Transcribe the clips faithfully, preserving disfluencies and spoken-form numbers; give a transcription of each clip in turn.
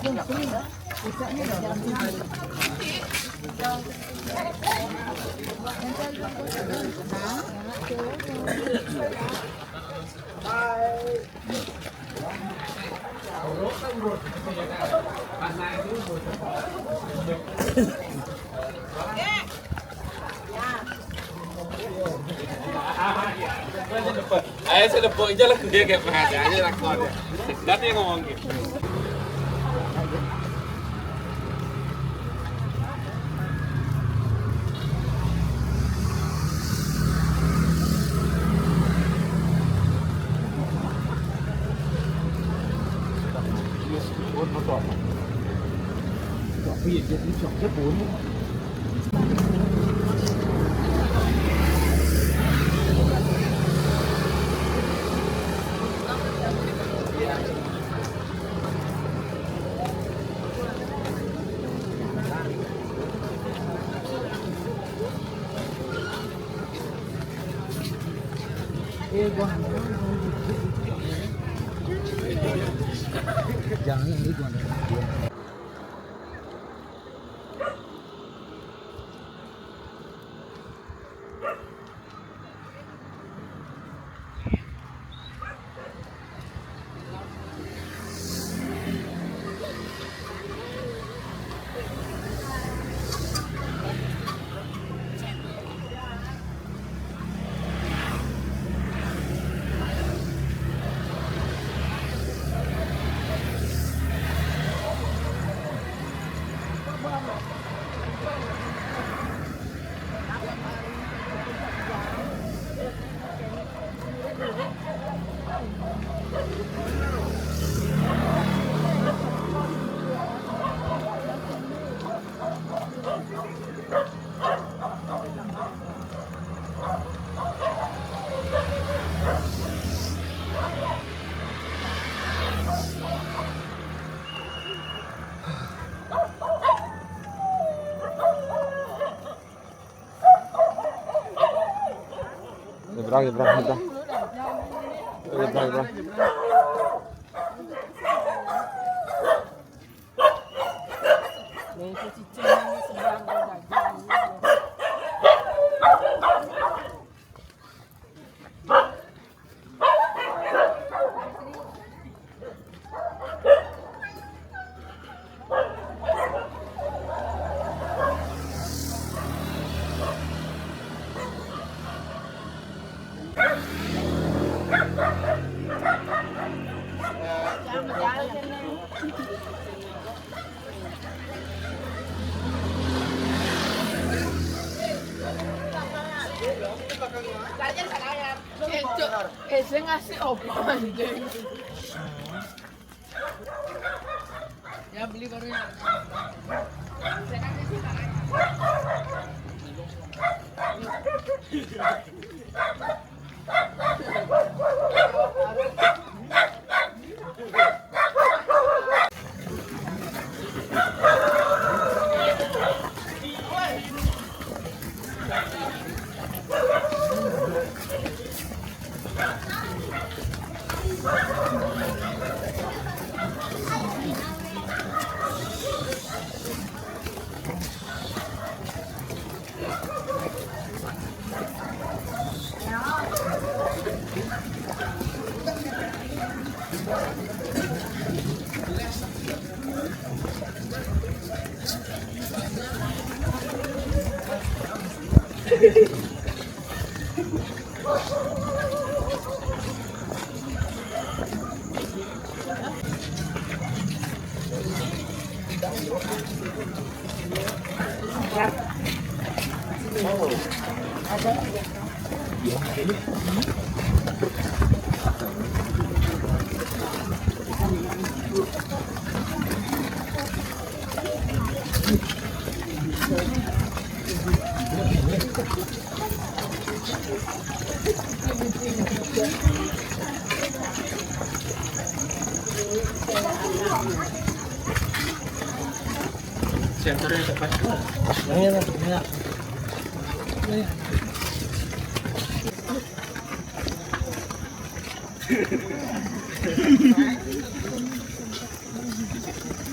Ayo, saya tepuk aja lah, dia kayak pengacaranya, lakon ya. Nanti yang ngomong gitu. Jangan lari, Tuan. Nyebrang, nyebrang, nyebrang. Nyebrang, nyebrang. Eh, saya ngasih opo, anjing? Ya, beli baru ya. Sensornya tepat. Iya, iya.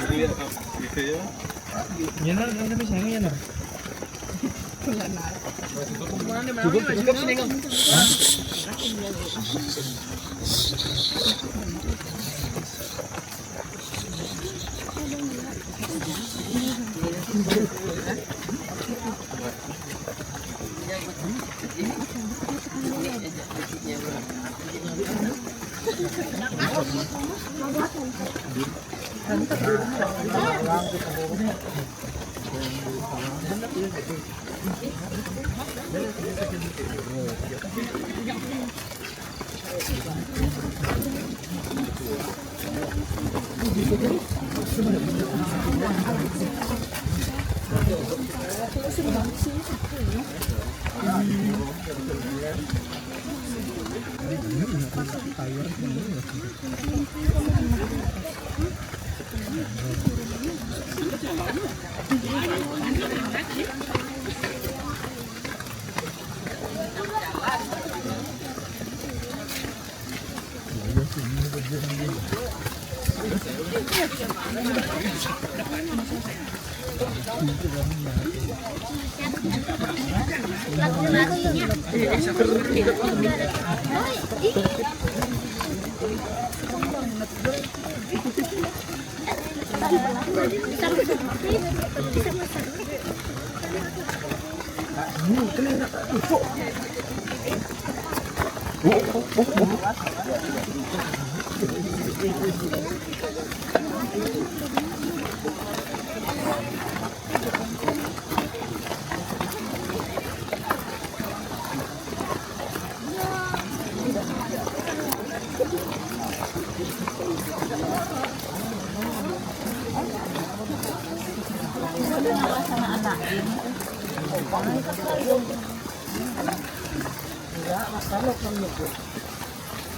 Iya, nah, kan kami sayang ya, nah. Cukup, cukup, cukup sini, Kang.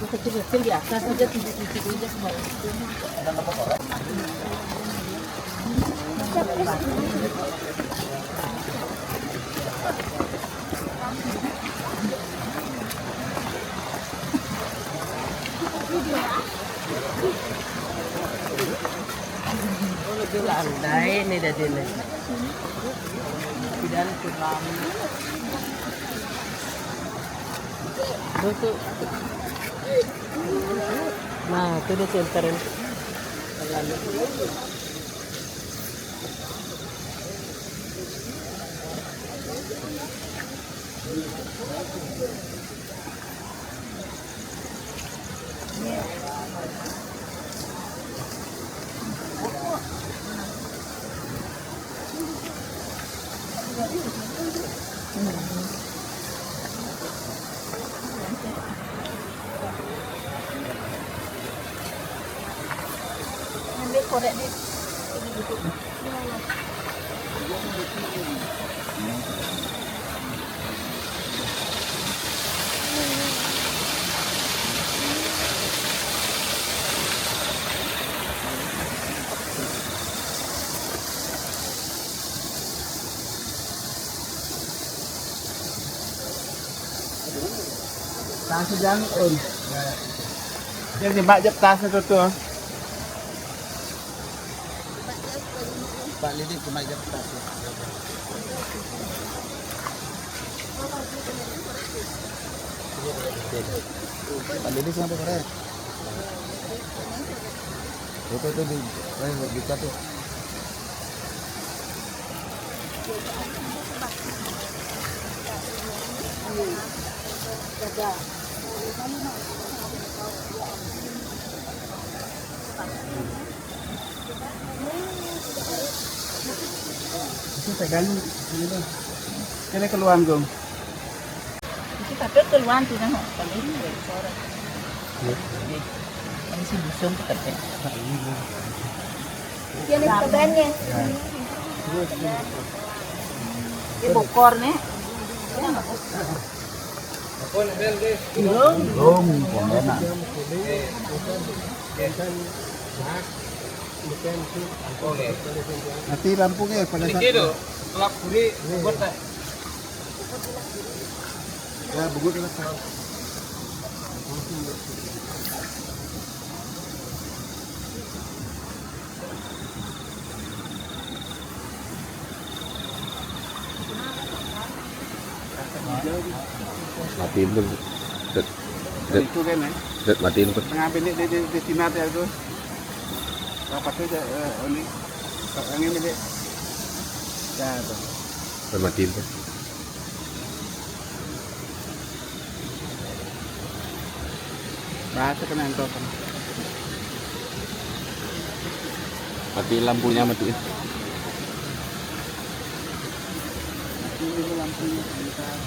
Kecil-kecil biasa saja, tujuh-tujuh aja semua. Oh, lebih landai nih dari ini. Bidan tulang. Tuh, tuh. Nah, itu dia center ini. Ambil korek deh. Taas na dyan, on. Yan, di ba, dyan taas na to, to, ah. Pak Lili, kumain ka taas. Pak Lili, saan ka pare? Ito, ito, di, ay, di ka to. Ito, Tagalog. Ano ba? Kaya kaluan ko. Ito, tapi kaluan ko na ho. Kami, sorry. Ano si Busong ko, tapi? Yan ang kabahan niya. Di bukor, ne? Belum, pamana. Ati lampung eh, pada saat. Kelap kuri, buat tak? Ya, bugut na sa. Matiin tuh. Det, det, itu kan, ya? Det, matiin tuh. Tengah bilik di, di, di sini ada tuh. Apa tuh, eh, ini? Yang ini, Dek. Ya, tuh. Det, matiin tuh. Bahasa kena yang telepon. Mati lampunya, mati. Mati dulu lampunya, bentar.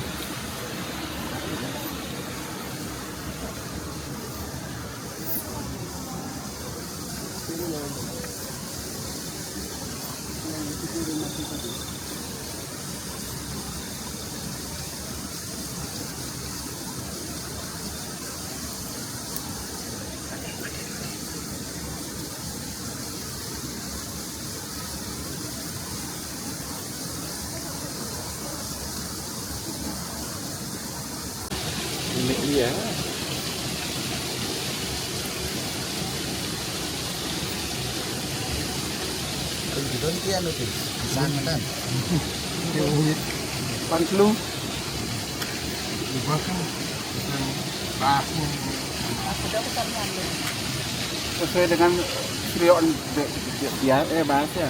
Yang itu dulu mati tadi. Ini iya. Gitu dia, anu, Pi. Pisang kan. Pan flu. Ubah kan, bukan bahasnya. Sesuai dengan periode de-, de-, dia, eh, bahasa.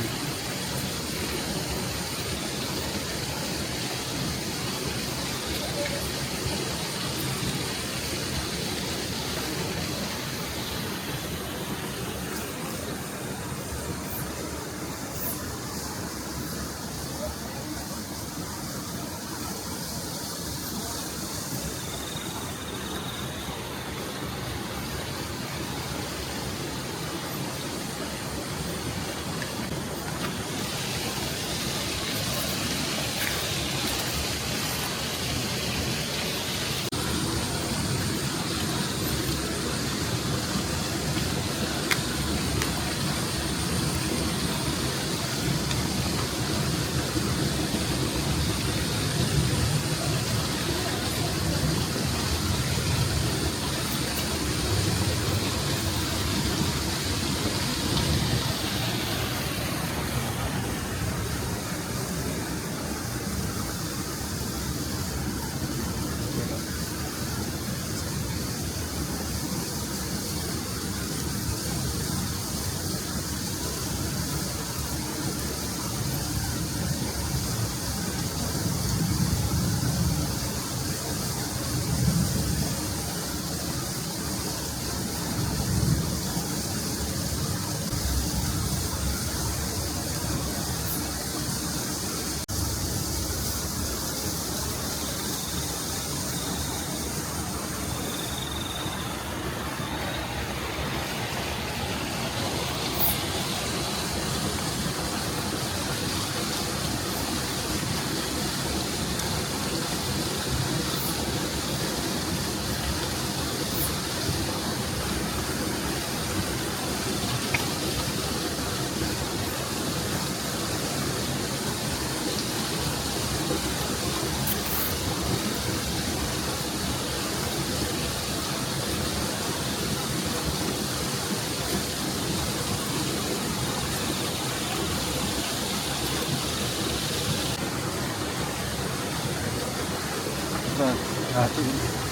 Nah, hati.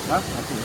Hah? Hati.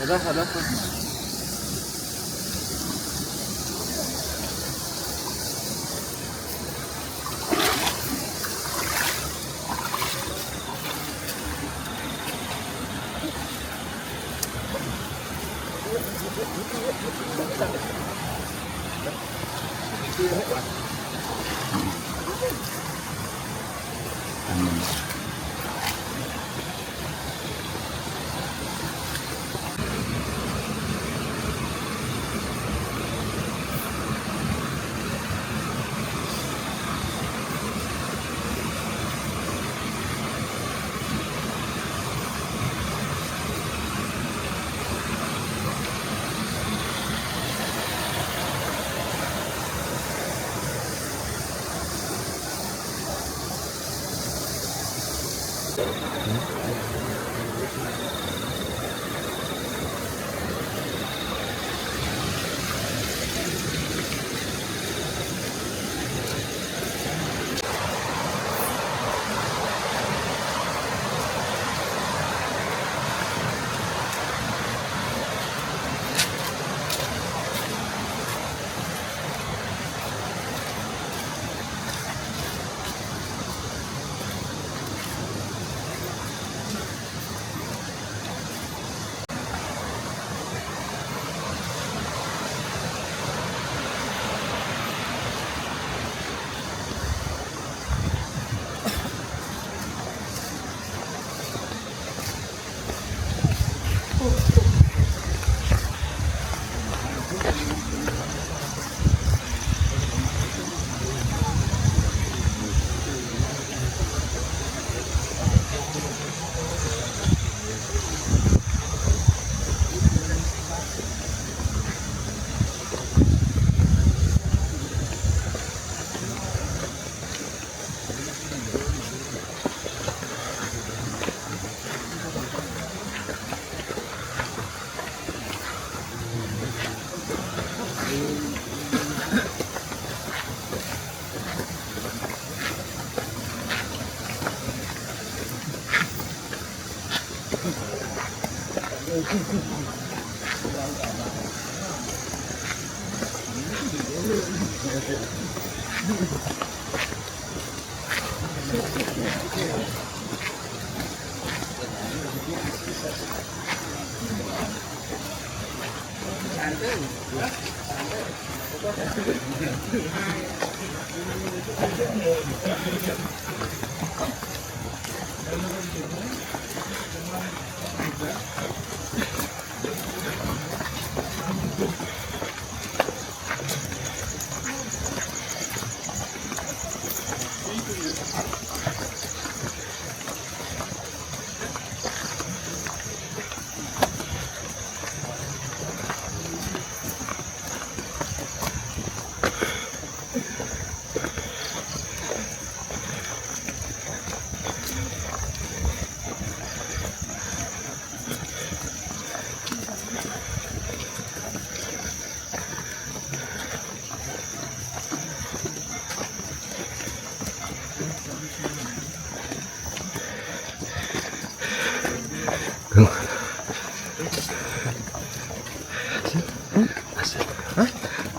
Asli.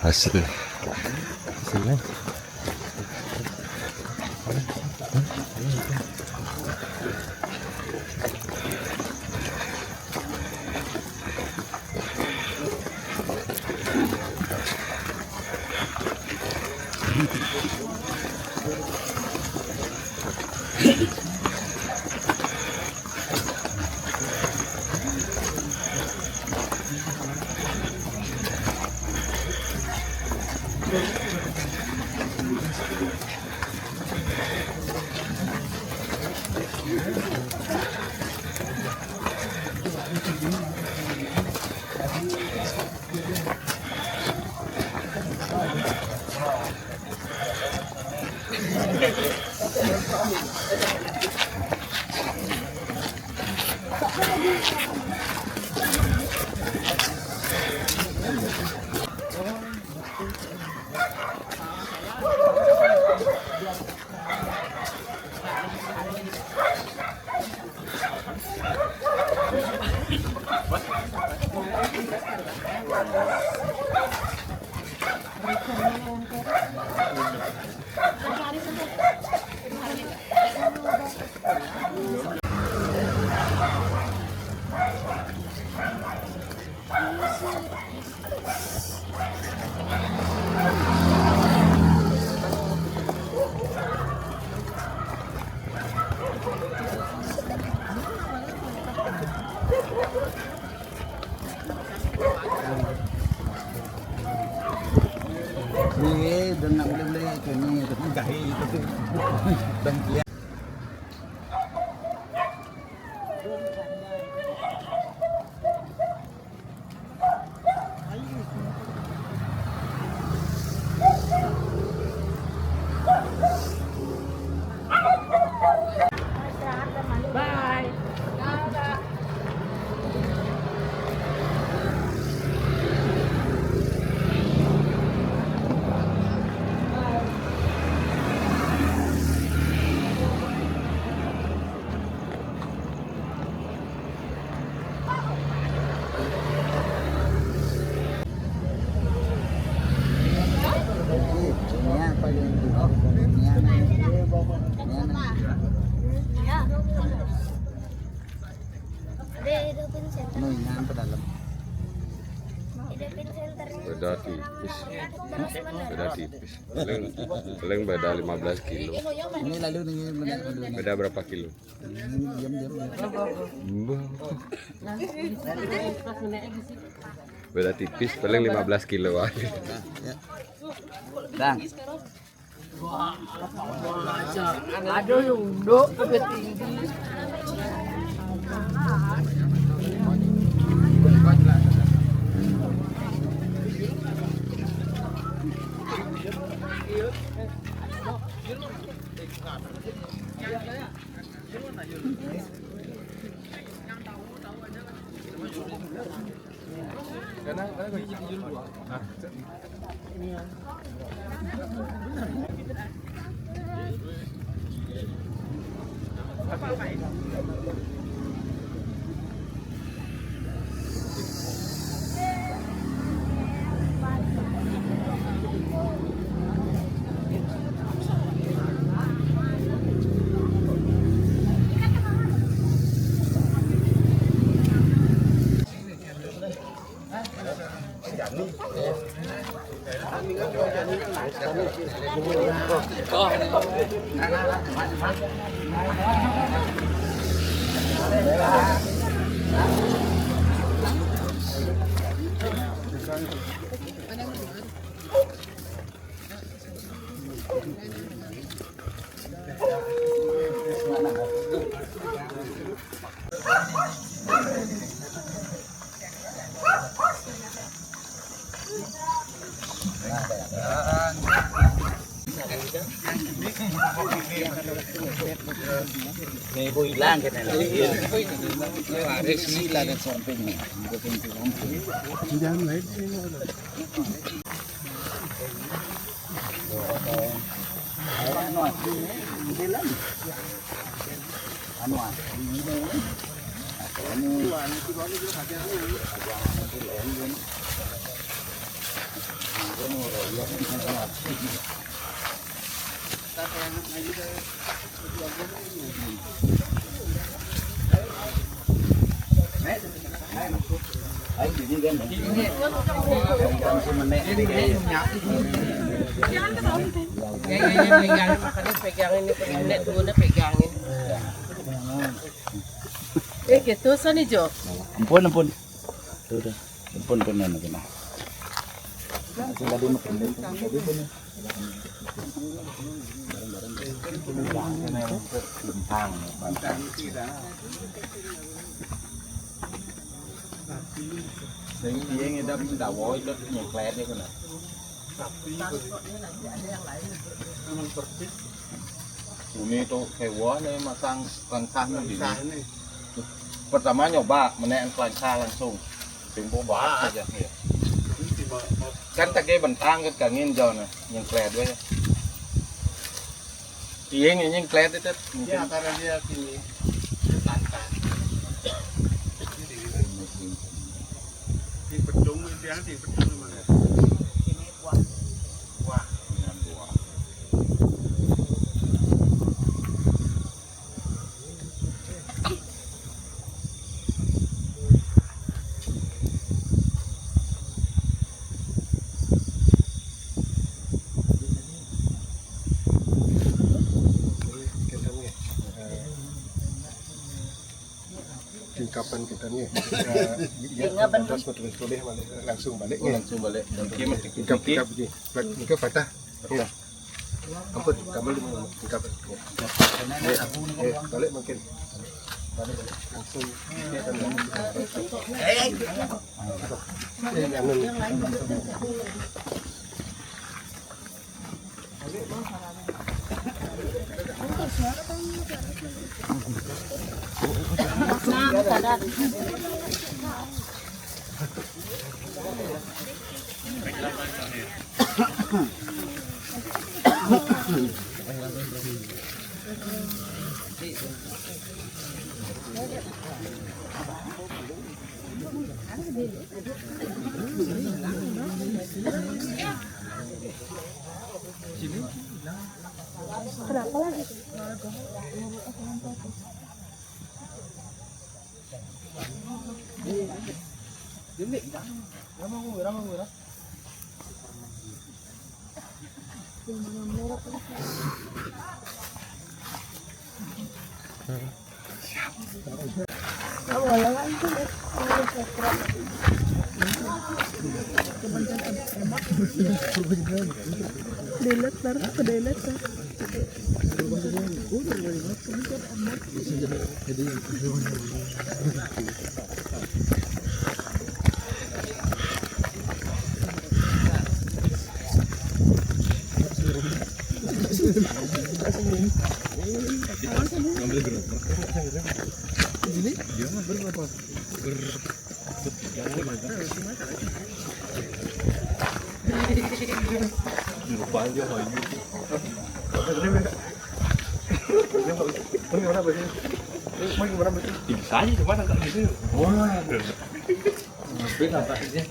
Asli. Ni, dan nak boleh-boleh ke ni, tapi gahi tu tu. Dan dia. Beda tipis. Beda tipis. Paling, paling beda lima belas kilo. Ini lalu nih, beda berapa kilo? Diam, diam, diam. Beda tipis, paling lima belas kilo aja. Nah, ya. Dah. Aduh, unduk ke tinggi. Nih, Bu, hilang kita nih. Sila dan samping nih. Jangan lain. Pegangin, pegangin, pegangin. Eh, gitu, sana, Jo. Ampun, ampun. Tuh, tuh. Ampun, ampun, ampun. Nah, sing tadi makan, tadi pun. Sing piye ngidap ndak woi kok nyeklet iku lho. Ini tuh hewan yang masang rengkah nih. Pertama nyoba menaik rengkah langsung. Tempo banget aja. Iya. Kan tak kayak bentang kan kangin jauh nah, yang kelihatan ya. Iya, yang kelihatan itu. Ya, karena dia gini. Tantang. Di bedung, dia di bedung mana? Wah, wah, dengan wah. Kapan kita ni? Ya, terus terus boleh balik, langsung balik ni. Langsung balik. Tingkap, tingkap je. Tingkap patah. Ya. Ampun, tambah lima tingkap. Ya. Ya, balik makin. Balik, balik. Langsung. Eh, jangan. Delete, tar, ke delete, tar. Bisa aja, cuma nggak gitu. Wah. Ngapain, apa aja?